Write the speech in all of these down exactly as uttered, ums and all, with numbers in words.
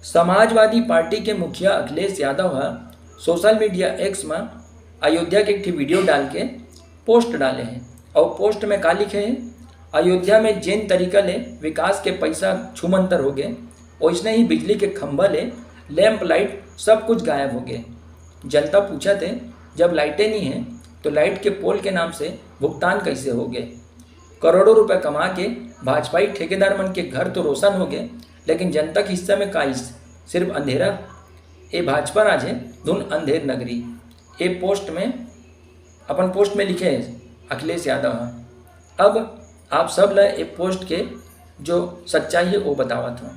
Samajwadi party के मुखिया अखिलेश यादव ह सोशल मीडिया एक्स म अयोध्या के एक ठे वीडियो डाल के पोस्ट डाले हे। अउ पोस्ट में का लिखे हे? "अयोध्या में जेन तरीका ले विकास के पैसा छूमंतर हो गे, ओइसने ही बिजली के खंभा ले लैंप लाइट सब कुछ गायब हो गे। जनता पूछत हे, जब लाइटे नी हे तो लाइट के पोल के नाम से भुगतान कैसे हो गे? करोड़ों रुपए कमा के भाजपाई ठेकेदार मन के घर तो रोशन हो गे, लेकिन जनता के हिस्सा में का आइस? सिर्फ अंधेरा। ए भाजपा राज हे, धुन अंधेर नगरी।" ए पोस्ट में, अपन पोस्ट में लिखे हे अखिलेश यादव ह। अब आप सब ल ए पोस्ट के जो सच्चाई हे वो बतावत हूँ।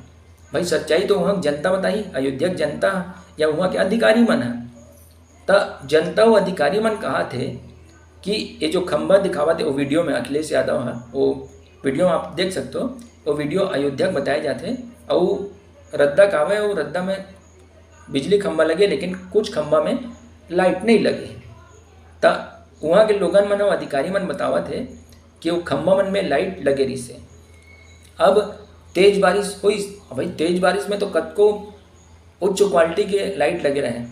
भाई, सच्चाई तो वहाँ जनता बताही, अयोध्या के जनता ह या वहाँ के अधिकारी मन ह। त जनता अउ अधिकारी मन कहा थे कि ये जो खंभा दिखावत हे वो वीडियो में अखिलेश यादव ह, वो वीडियो आप देख सकते हो। वो वीडियो अयोध्या के बताए जाते, अउ रद्दा कावे, वो रद्दा में बिजली खंभा लगे, लेकिन कुछ खंभा में लाइट नहीं लगे। त वहाँ के लोगन मन अउ अधिकारी मन बतावत हे कि वो खंभा मन में लाइट लगे रहिसे। अब तेज बारिश होइस, अब भाई, तेज बारिश में तो कतको उच्च क्वालिटी के लाइट लगे रहे,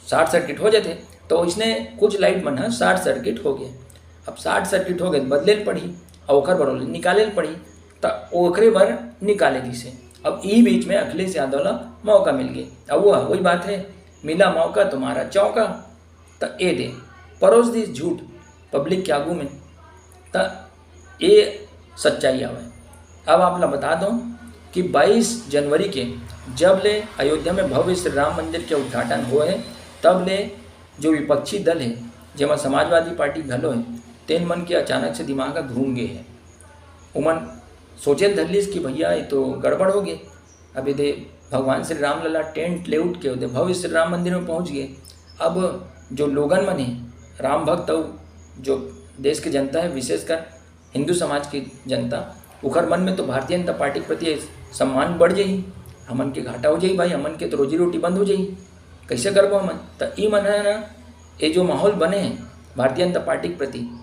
शॉर्ट सर्किट हो जाते, तो इसने कुछ लाइट मन ह शॉर्ट सर्किट हो गए। अब शॉर्ट सर्किट हो गए, बदले ल पड़ही, अउ ओकर बर ओला निकाले ल पड़ही, त ओकरे बर निकाले दिसे। अब ई बीच में अखिलेश यादव ला मौका मिल गए। अब वो वही बात है, "मिला मौका तो मारा चौका।" त ए दे, परोस दिस झूठ पब्लिक के आगू में। त ए सच्चाई आवे। अब आप ला बता दो कि बाईस जनवरी के जब ले अयोध्या में भव्य श्री राम मंदिर के उद्घाटन हुए हे, तब ले जो विपक्षी दल हे, जेमा समाजवादी पार्टी घलो हे, तेन मन के अचानक से दिमाग ह घूम गे हे। उमन सोचे ल धर लिस कि भैया, ये तो गड़बड़ हो गे। अब ये दे, भगवान श्री राम लला टेंट ले उठ के ओदे भव्य श्री राम मंदिर में पहुंच गए। अब जो लोगन मन हे, राम भक्त अउ जो देश के जनता है, विशेषकर हिंदू समाज के जनता, ओखर मन में तो भारतीय जनता पार्टी के प्रति सम्मान बढ़ जाही। "हमन के घाटा हो जाही भाई, हमन के तो रोजी रोटी बंद हो जाही, कैसे करबो हमन?" त ई मन है ना, ये जो माहौल बने है भारतीय जनता पार्टी के प्रति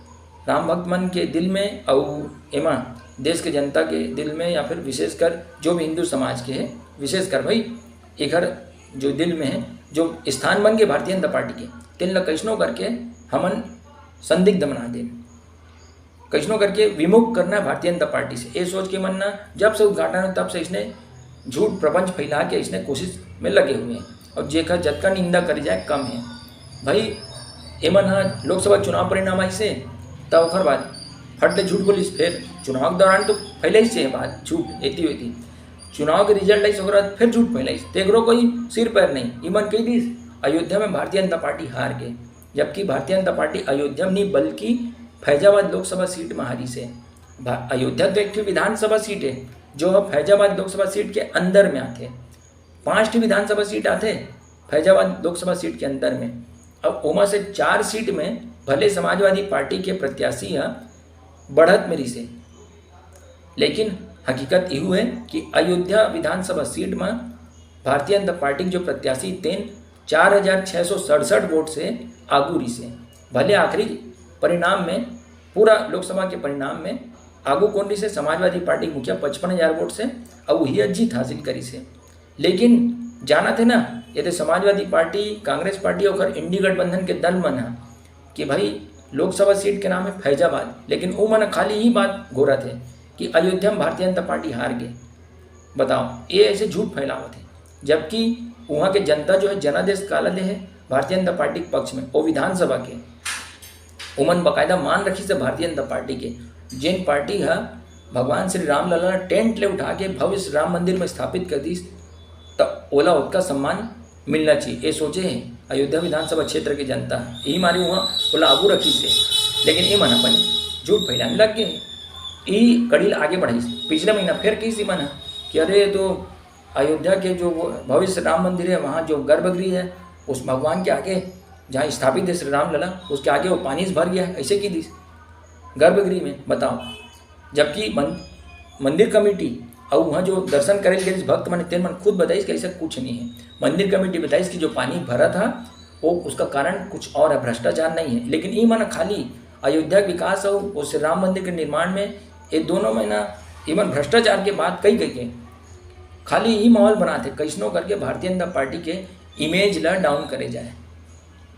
राम भक्त मन के दिल में, अउ एमा देश के जनता के दिल में, या फिर विशेषकर जो भी हिंदू समाज के है, विशेषकर भाई एकर जो दिल में है, जो स्थान बन गए भारतीय जनता पार्टी के, तेन ला कैसनो करके हमन संदिग्ध बना देन, कैसनो करके विमुख करना है भारतीय जनता पार्टी से। ये सोच के मन ना, जब से उद्घाटन हो, तब से इसने झूठ प्रपंच फैला के इसने कोशिश में लगे हुए हैं, और जेकर जतका निंदा करी जाए, कम है। भाई, एमन ह लोकसभा चुनाव परिणाम आइसे, त ओकर बाद फट ले झूठ बोलिस। फिर चुनाव के दौरान तो फैलाइस हे बात झूठ, एती वेती। चुनाव के रिजल्ट आइस, ओकर बाद फिर झूठ फैलाइस। तेकरो कोई सिर पैर नहीं। इमन कह दिस, अयोध्या में भारतीय जनता पार्टी हार गए, जबकि भारतीय जनता पार्टी अयोध्या में नहीं, बल्कि फैजाबाद लोकसभा सीट में हारिस हे। भा-, अयोध्या तो एक ठो विधानसभा सीट है, जो अब फैजाबाद लोकसभा सीट के अंदर में आथे। पांच ठो विधानसभा सीट आथे फैजाबाद लोकसभा सीट के अंदर में। अब ओमा से चार सीट में भले समाजवादी पार्टी के प्रत्याशी ह बढ़त में रिसे, लेकिन हकीकत इहू है कि अयोध्या विधानसभा सीट में भारतीय जनता पार्टी के जो प्रत्याशी तेन चार हजार छः सौ सड़सठ वोट से आगू रिसे। भले आखिरी परिणाम में, पूरा लोकसभा के परिणाम में आगू कौन रिसे? समाजवादी पार्टी के मुखिया पचपन हजार वोट से, अउ वही जीत हासिल करिसे। लेकिन जानत है ना, ये तो समाजवादी पार्टी, कांग्रेस पार्टी और इंडी गठबंधन के दल मन है कि भाई, लोकसभा सीट के नाम है फैजाबाद, लेकिन वो मन खाली ही बात घोरत है कि अयोध्या में भारतीय जनता पार्टी हार गए। बताओ, ये ऐसे झूठ फैलावत है, जबकि वहाँ के जनता जो है, जनादेश काला दे है भारतीय जनता पार्टी के पक्ष में, वो विधानसभा के, उमन बाकायदा मान रखिस हे भारतीय जनता पार्टी के, जेन पार्टी ह भगवान श्री राम लला ला टेंट ले उठा के भव्य श्री राम मंदिर में स्थापित कर दिस, त ओला ओतका सम्मान मिलना चाहिए, ये सोचे हे अयोध्या विधानसभा क्षेत्र के जनता। यही मारे वहाँ ओला आगू रखिस हे, लेकिन ये मन अपन झूठ फैलाने लग गए। ई कड़ी ला आगे बढ़ाइस। पिछले महीना फिर कहिस इमन ह कि अरे, ये तो अयोध्या के जो वो भव्य श्री राम मंदिर है, वहाँ जो गर्भगृह है, उस भगवान के आगे, जहाँ स्थापित है श्री राम लला, उसके आगे वो पानी से भर गया है, ऐसे कहि दिस गर्भगृह में। बताओ, जबकि मन-, मंदिर कमेटी और वहाँ जो दर्शन करे गए भक्त मन, तेन मन खुद बताइस कि ऐसा कुछ नहीं है। मंदिर कमेटी बताइस कि जो पानी भरा था, वो उसका कारण कुछ और है, भ्रष्टाचार नहीं है। लेकिन ई मन खाली अयोध्या के विकास और वो श्री राम मंदिर के निर्माण में, ये दोनों में ना, इमन भ्रष्टाचार के बात कही कही के खाली ही माहौल बनाथे, कइसनो करके भारतीय जनता पार्टी के इमेज ला डाउन करे जाए,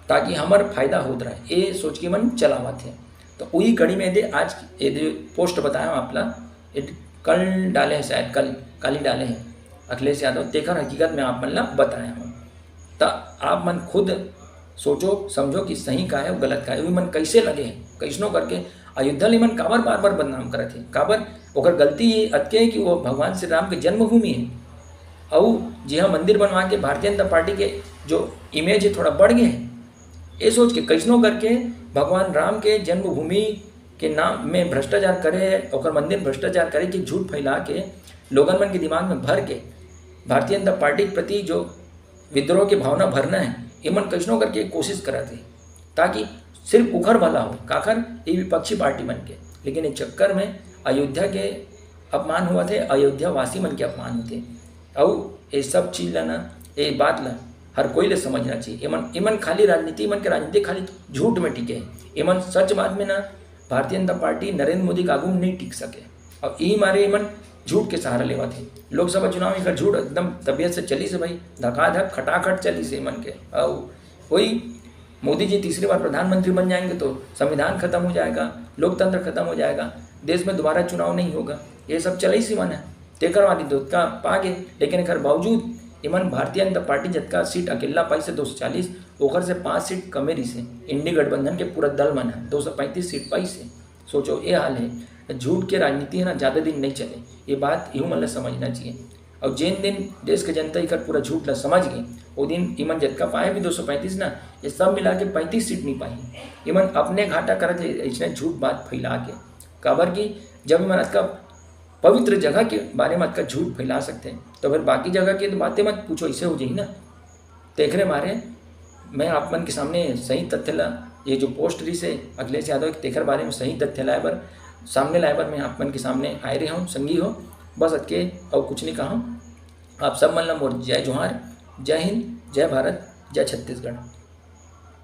ताकि हमर फायदा होत रहे, ये सोच के मन चलावत हे। तो उही कड़ी में दे आज ये दे पोस्ट बताया हूँ आप ला, ये कल डाले हैं शायद, कल, कल ही डाले हैं अखिलेश यादव, तेखर हकीकत में आप मन ला बताया हूँ। त आप मन खुद सोचो, समझो कि सही का है, गलत का है, उही मन कैसे लगे हैं, कैसनो करके अयोध्या ले मन काबर बार बार बदनाम करत हे, काबर? ओकर गलती ये अतके है कि वो भगवान श्री राम के जन्मभूमि है, अउ जिहाँ मंदिर बनवा के भारतीय जनता पार्टी के जो इमेज है थोड़ा बढ़ गए है, ये सोच के कैसनो करके भगवान राम के जन्मभूमि के नाम में भ्रष्टाचार करे है, ओकर मंदिर भ्रष्टाचार करे के झूठ फैला के लोगन मन के दिमाग में भर के भारतीय जनता पार्टी के प्रति जो विद्रोह के भावना भरना है, इमन कैसनो करके कोशिश करत हे, ताकि सिर्फ उखर भला हो, काखर? ये विपक्षी पार्टी मन के। लेकिन इस चक्कर में अयोध्या के अपमान हुआ थे, अयोध्या वासी मन के अपमान होते। अउ ये सब चीज ला ना, ये बात ला हर कोई ले समझना चाहिए। इमन, इमन खाली राजनीति, इमन के राजनीति खाली झूठ में टिके है। इमन सच बात में ना भारतीय जनता पार्टी नरेंद्र मोदी के आगू में नहीं टिक सके। अब यही मारे इमन झूठ के सहारा लेवत हे। लोकसभा चुनाव इकर झूठ एकदम तबियत से चलिस हे भाई, धकाधक खटाखट चलिस हे इमन के। अउ वही मोदी जी तीसरी बार प्रधानमंत्री बन जाएंगे तो संविधान खत्म हो जाएगा, लोकतंत्र खत्म हो जाएगा, देश में दोबारा चुनाव नहीं होगा। ये सब चलिस इमन है, तेकर वाली दोतका पा गए। लेकिन एकर बावजूद इमन भारतीय जनता पार्टी जतका सीट अकेला पाइस हे दो सौ चालीस, ओकर से पाँच सीट कमे रहिस हे। इंडी गठबंधन के पूरा दल मन है दो सौ पैंतीस सीट पाइस हे। सोचो, ये हाल है। झूठ के राजनीति है ना, ज़्यादा दिन नहीं चले। ये बात इहू मन ला समझना चाहिए। और जिन दिन देश के जनता इकर पूरा झूठ ला समझ गए, वो दिन इमन जतका पाए भी दो सौ पैंतीस ना, ये सब मिला के पैंतीस सीट नहीं पाई। इमन अपने घाटा करत हे, इसने झूठ बात फैला के। काबर कि जब इमन अतका पवित्र जगह के बारे में अतका झूठ फैला सकते हैं, तो फिर बाकी जगह के तो बातें मत पूछो, इसे हो जाही ना। तेखरे मारे मैं आप मन के सामने सही तथ्य ला, ये जो पोस्ट रहिस हे अखिलेश यादव के, तेखर बारे में सही तथ्य लाए बर, सामने लाए बर मैं आप मन के सामने आए रहे हूँ संगी हो। बस अतके, और कुछ नहीं कहा। आप सब मन ला मोर जय जोहार, जय हिंद, जय भारत, जय छत्तीसगढ़।